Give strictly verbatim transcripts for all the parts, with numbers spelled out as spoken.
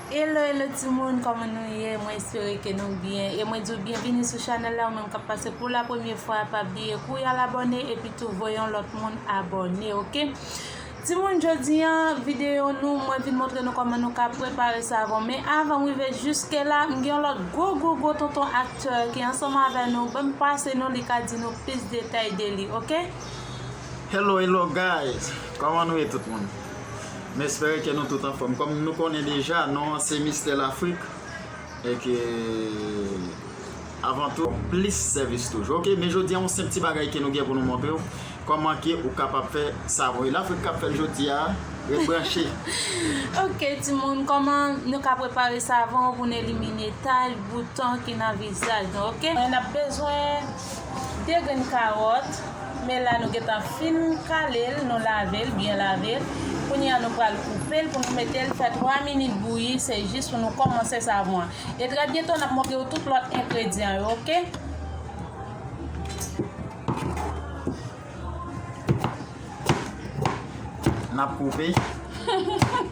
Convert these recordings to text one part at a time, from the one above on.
Hello, hello timoun, kòman nou ye? Mwen espere ke nou byen. E mwen di w byenvini sou chanèl la, ou menm k ap pase pou la premye fwa, pa bliye kouye al abòne epi tou voye yon lòt moun abòne, oke? Timoun, jodi a, videyo nou, mwen vin montre nou kòman nou ka prepare savon. Men avan m rive jiske la, m gen yon lòt gwo, gwo, gwo tonton aktè ki ansanm avè nou. Ban m pase nou, li ka di nou plis detay de li, oke? Hello, hello guys! Kòman nou ye tout moun? M espere ke nou tout anfòm. Kòm nou konnen deja, non an se Mistè Lafrik. E ke, avan tou, plis sèvis toujou. Oke, men jodi a, yon senp ti bagay ke nou gen pou nou montre w. Kòman ke ou kapab fè savon. E Lafrik k ap fè l jodi a, ret branche. Oke, timoun, kòman nou ka prepare savon pou n elimine tay, bouton ki nan vizaj nou, oke? N ap bezwen de grenn kawòt, men la nou gentan fin kale l, nou lave l, byen lave l. Kounye a nou pral koupe l pou nou mete l fè twa minit bouyi, se jis pou nou kòmanse savon an. E trè byento n ap montre w tout lòt engredyan yo, oke? N ap koupe.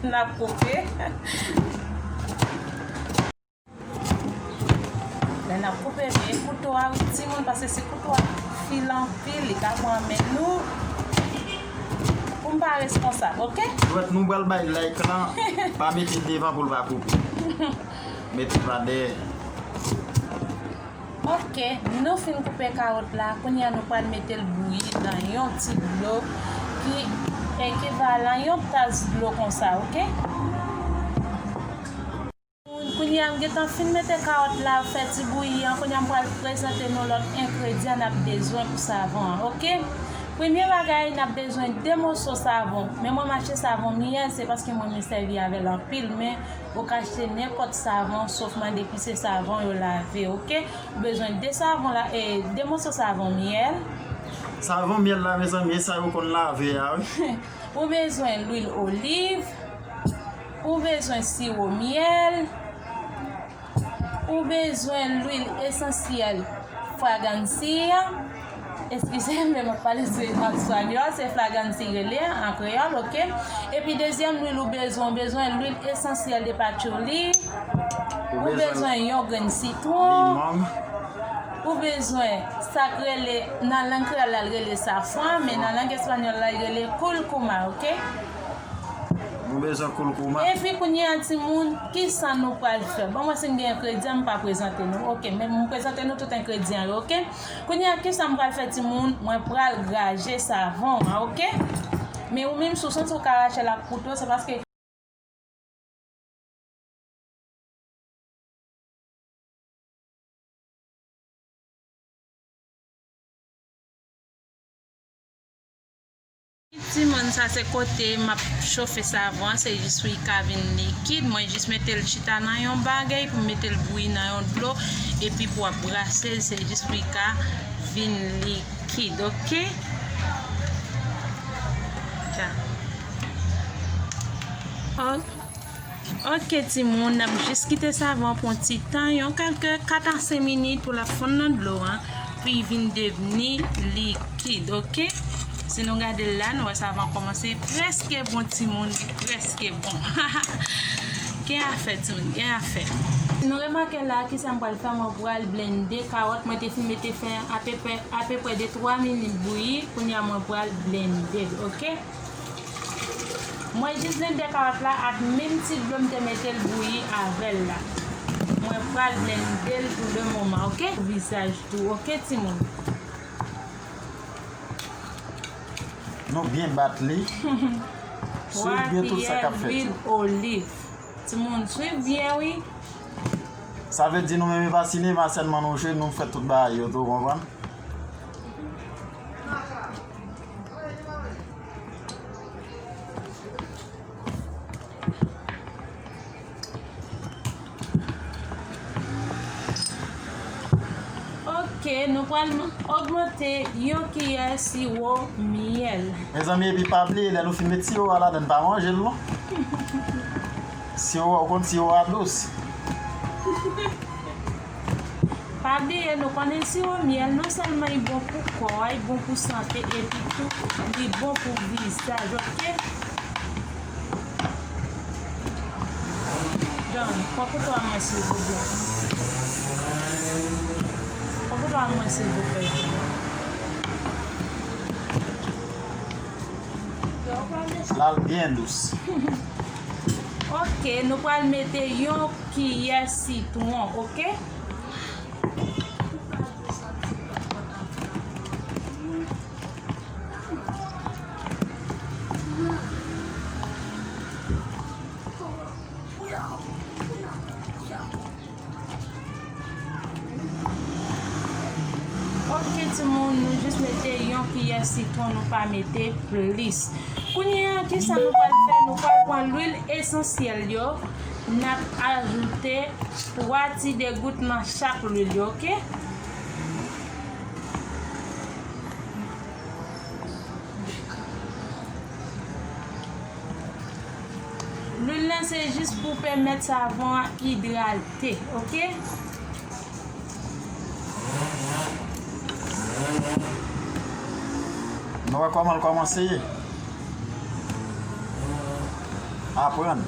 N ap koupe. Lè n ap koupe, men kouto a wi timoun, paske si kouto a fil anpil, li ka pran men nou. Pou m pa responsab, oke? Dwèt nou pral bay like lan, pa mete l devan pou l pa koupe. Mete l pa dèyè. Oke, nou fin koupe kawòt la, kounye a nou pral mete l bouyi nan yon ti dlo ki ekivalan yon tas dlo konsa, oke? Kounye a m gentan fin mete kawòt la fè ti bouyi an, kounye a m pral prezante nou lòt engredyan n ap bezwen pou savon an, oke? Premye bagay, n ap bezwen de moso savon, men mwen m achte savon miyèl, se paske mwen m sèvi avè l anpil, men ou ka achte nenpòt savon, sof mande ki se savon yo lave, oke? Ou bezwen de savon la, e de moso savon myèl. Savon myèl la, mezanmi, e sa yo konn lave a, wi. Ou bezwen lwil oliv. Ou bezwen siwo myèl. Ou bezwen lwil esansyèl fragansi. Eskize m, men m ap pale sou espanyòl, se fragansi rele an kreyòl, oke? Epi dezyèm lwil ou bezwen, ou bezwen lwil esansyèl de patchouli, ou bezwen yon grenn sitwon, ou bezwen sa k rele, nan lang kreyòl la, l rele safran, men nan lang espanyòl la, l rele kurkuma, oke? Nou bezwen kurkuma. Epi kounye a, timoun, kisa nou pral fè? Bon, mwen si m gen engredyan, m pa prezante nou. Oke, men m prezante nou tout engredyan yo, oke? Kounye a, kisa m pral fè, timoun? Mwen pral graje savon an, oke? Men ou menm, si w santi w ka rache l ak kouto, se paske Timoun, sa se kote m ap chofe savon an, se jis pou li ka vin likid. Mwen jis mete l chita nan yon bagay, pou m mete l bouyi nan yon dlo, epi pou w ap brase l, se jis pou li ka vin likid, oke? Ka. Ok. Ok, timoun, n ap jis kite savon pou yon ti tan, yon kèlke kat a senk minit pou l ap fonn nan dlo a, pou li vin devni likid, ok? Si nou gade l la, nou wè savon kòmanse prèske bon, timoun, li prèske bon. Gen afè, timoun, gen afè. Nou remake la, kisa m pral fè, mwen pral blende kawòt, mwen te fin mete fè apeprè, apeprè de twa minit bouyi, kounye a mwen pral blende l, ok? Mwen jis blende kawòt la ak menm ti dlo m te mete l bouyi avè l la. Mwen pral blende l pou le moman, ok? Vizaj tou, ok, timoun? Nou byen bat li. Swiv byen tout sa k ap fèt yo. Twa kiyè lwil oliv. Timoun, swiv byen, wi. Sa vle di nou menm e pa sinema sèlman nou jwe, nou fè tout bagay yo tou, ou konprann? Ok, nou pral ogmante yon kiyè siwo myèl. Mezanmi, epi pa bliye, lè nou fin met siwo a ladan, pa manje l non. Siwo a, ou konn siwo a dous. Pa bliye, nou konnen siwo myèl non sèlman li bon pou kò a, li bon pou sante, epi tou li bon pou vizaj, ok? Pran kouto a mwen, silvouplè. Pran kouto a mwen, silvouplè. L al byen dous. Ok, nou pral mete yon kiyè sitwon, ok? Ok, timoun, nou jis mete yon kiyè sitwon, nou pa mete plis. Kounye a, kisa nou pral fè? Nou pral pran lwil esansyèl yo, n ap ajoute twa ti degout nan chak lwil yo, ok? Lwil lan se jis pou pèmèt savon an idrate, ok? Nou wè kòman l kòmanse ye? Aprann.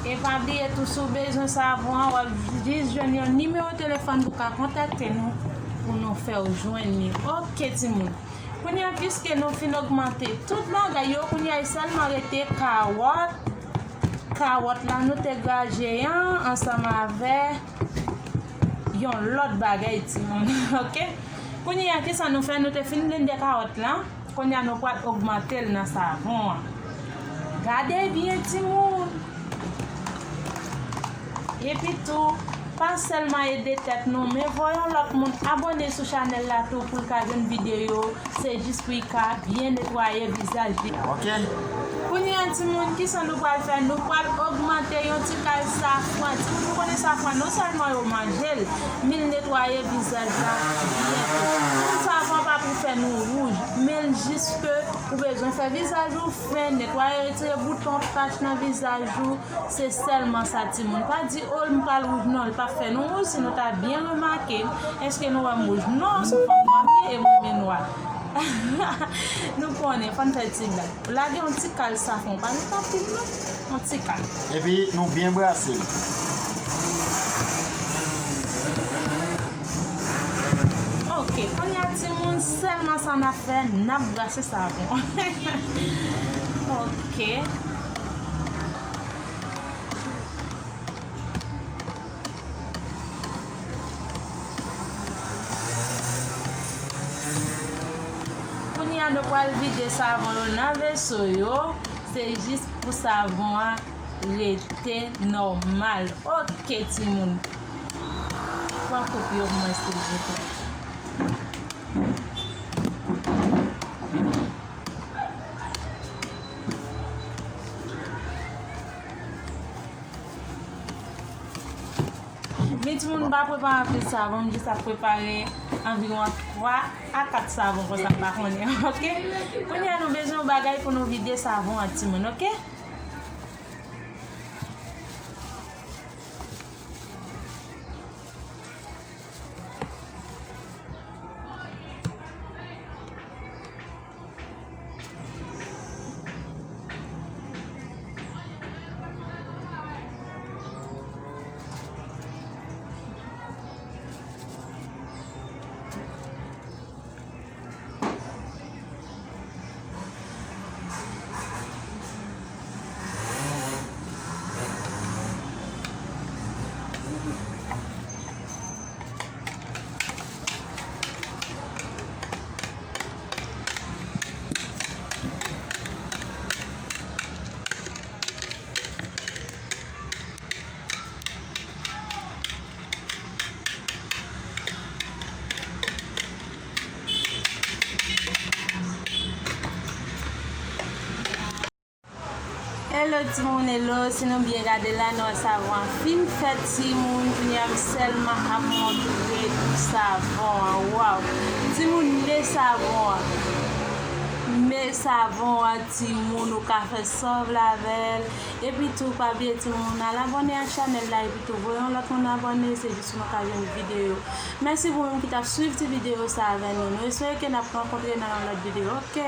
E pa bliye tou, si w bezwen savon an, w ap jis jwenn yon nimewo telefòn pou ka kontakte nou, pou nou fè w jwenn li. Ok, timoun. Kounye a, piske nou fin ogmante tout bagay yo, kounye a, sèlman rete kawòt. Kawòt la, nou te graje an ansanm avè yon lòt bagay, timoun. Ok? Kounye a, kisa nou fè? Nou te fin blende kawòt la. Kounye a, nou pral ogmante l nan savon an. Gade byen, timoun. Epi tou, pa sèlman ede tèt nou, men voye yon lòt moun abòne sou chanèl la tou pou l ka jwenn videyo. Se jis pou l ka byen netwaye vizaj li. Ok. Kounye a, timoun, kisa nou pral fè? Nou pral ogmante yon ti kal safran. Timoun, nou konnen safran, non sèlman yo manje l, men l netwaye vizaj la byen tou. Pou savon pa pou fè nou wouj, men l jis ke ou bezwen fè vizaj ou fen, netwaye, retire bouton, tach nan vizaj ou. Se sèlman sa, timoun. Pa di, "O, m pral wouj." Non, l p ap fè nou wouj si nou ta byen remake. Èske nou wè m wouj? Non, se yon fanm nwa m ye e mwen renmen nwa. Nou konnen, fò n fè ti blag. Lage yon ti kal safran, pa met anpil non, yon ti kal. Epi nou byen brase l. Ok, kounye a, timoun, sèlman sa n ap fè, n ap brase savon. Ok. Kounye a, nou pral vide savon yo nan veso yo. Se jis pou savon an rete nòmal. Ok, timoun. Pran koup yo pou mwen, silvouplè. Men timoun, m pa prepare anpil savon, m jis ap prepare anviwon twa a kat savon konsa, m pa konnen, ok? Kounye a, nou bezwen yon bagay pou nou vide savon an, timoun, ok? Hello timoun, hello. Si nou byen gade la, nou wè savon an fin fèt, timoun. Kounye a m sèlman ap montre nou savon an. Waw! Timoun, men savon an. Men savon an, timoun, ou ka fè sa w vle avè l. Epi tou, pa bliye, timoun, al abòne ak chanèl la, epi tou, voye yon lòt moun abòne, se jis pou nou ka jwenn videyo. Mèsi pou ou menm ki t ap swiv ti videyo sa avè nou. Nou espere ke n ap rankontre nan yon lòt videyo. Ok!